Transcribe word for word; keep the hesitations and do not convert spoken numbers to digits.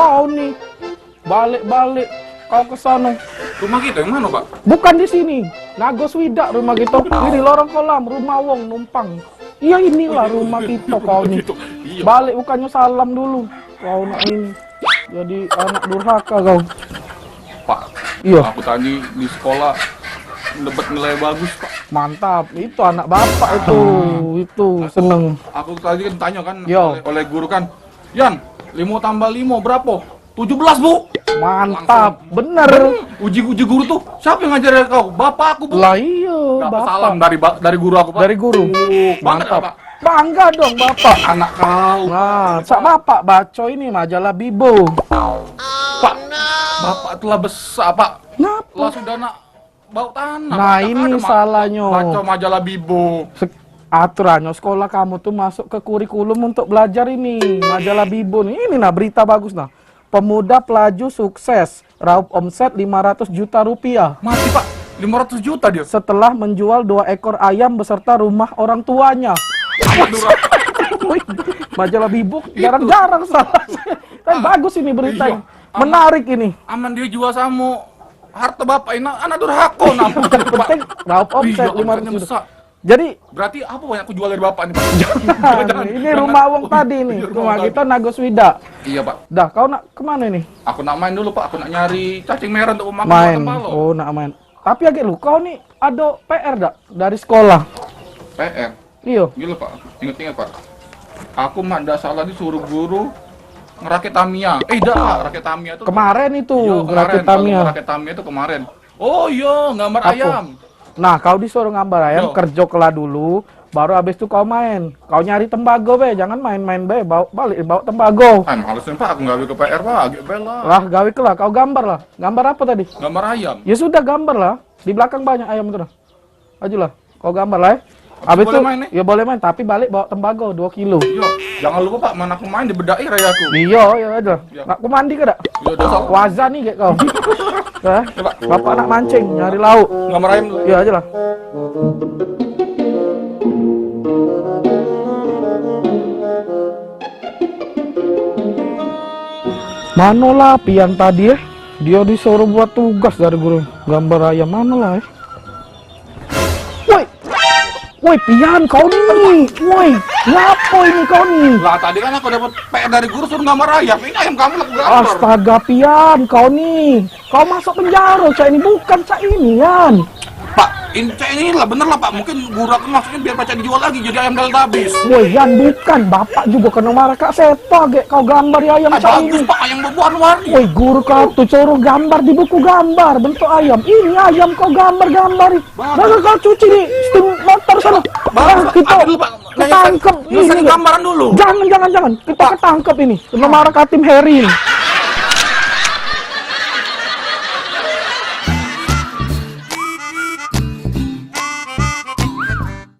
Kau ni, balik-balik kau ke sana. Rumah kita yang mana, Pak? Bukan di sini. Nago Swidak rumah kita. Ini lorong kolam, rumah wong numpang. Iya, inilah rumah kita kau ni. Iya. Balik bukannya salam dulu. Kau nak ini. Jadi anak durhaka kau. Pak, iya, aku tadi di sekolah dapat nilai bagus, Pak. Mantap, itu anak bapak itu. Itu seneng. Aku tadi kan tanya kan, yo, oleh, oleh guru kan, "Yan, limo tambah limo berapo?" "Tujuh belas, Bu." Mantap, langsung bener. Hmm, uji-uji guru tuh, "Siapa yang ngajar kau?" "Bapak aku, Bu." Lah iya, dapat salam dari ba-, dari guru aku, Pak. Dari guru. Oh, bangga dah, Pak. Bangga dong bapak. Anak kau. Nah, sak bapak baco ini majalah Bibo. Pak, bapak telah besar, Pak. Ngapa? Lah sudah nak bau tanah. Nah, ini salahnyo. Baco majalah Bibo. Aturannyo sekolah kamu tuh masuk ke kurikulum untuk belajar ini. Majalah Bibo nih. Ini nah berita bagus nah. Pemuda pelaju sukses raup omset lima ratus juta rupiah. Mati, Pak. Lima ratus juta dia. Setelah menjual dua ekor ayam beserta rumah orang tuanya. Majalah Bibo jarang-jarang salah. Tapi bagus ini beritanya. Iya. Menarik ini. Aman dia jual samo harta bapak ini, anak durhaka namanya, Pak. Penting raup omset lima ratus juta. Iya, omsetnya besar. Jadi berarti apa yang aku jual dari bapak nih, Pak? Jangan, ini rumah wong tadi nih. Iya, rumah kita Nago Swidak. Iya, Pak. Dah, kau nak kemana ini? Aku nak main dulu, Pak. Aku nak nyari cacing merah untuk memakan. Main. Oh, nak main. Tapi agak lu, kau nih ada P R dak dari sekolah? P R? Iyo. Gila, Pak. Ingat-ingat, Pak. Aku mak ndak salah disuruh guru ngerakit Tamiya. Eh, dak, Pak. Rakit Tamiya tuh kemaren itu, iyo, kemaren. Ngerakit Tamiya. Kalau ngerakit Tamiya tuh kemaren. Oh iyo, gambar ayam. Nah, kau disuruh gambar ayam, kerjo kelah dulu, baru habis tu kau main. Kau nyari tembago be, jangan main-main be, bawa balik bawa tembago. Ah, males nih, Pak, aku gawe ke P R, Pak, agak be lah. Lah, gawe kelah, kau gambar lah. Gambar apa tadi? Gambar ayam. Ya sudah, gambar lah. Di belakang banyak ayam itu dah. Ajulah, kau gambar lah, eh. Habis tu, boleh main, eh? Ya boleh main, tapi balik bawa tembago dua kilo. Yo, jangan lupa, Pak, mana aku main dibedaki raya aku. Iyo, iyo aja. Yo. Nak ku mandi ke dak? Yo, dosa. Waza ni gek kau. Hah? Ya, Pak. Bapak nak mancing, nyari lauk. Gambar ayam dulu. Iyo aja lah. Manolah Pian tadi, eh? Dia disuruh buat tugas dari guru. Gambar ayam manolah, eh? Woi. Woi, Pian, kau ni. Woi, ngapo ini kau ni? Lah, tadi kan aku dapat P R dari guru suruh gambar ayam. Ini ayam kamu lah aku gambar. Astaga, Pian, kau ni. Kau masuk penjara cak ini, bukan cak ini, Yan. Pak, ini cak ini lah, bener lah, Pak. Mungkin guru aku maksudnya biar pacak dijual lagi jadi ayam Teletubbies. Woi, Yan, bukan. Bapak juga kena marah Kak Sepa, gek kau gambar ayam cak ini. Bagus, Pak, ayam berwarna-warni. Woi, guru kau tu suruh gambar di buku gambar bentuk ayam. Ini ayam kau gambar-gambar. Bagus. Baru kau cuci di steam motor sana. Bagus, Pak. Kita ambil dulu, Pak. Nah, ketangkep. Nggak usah ini, digambaran dulu. Jangan, jangan, jangan. Kita ketangkep ini. Kena marah Katim Heri ini.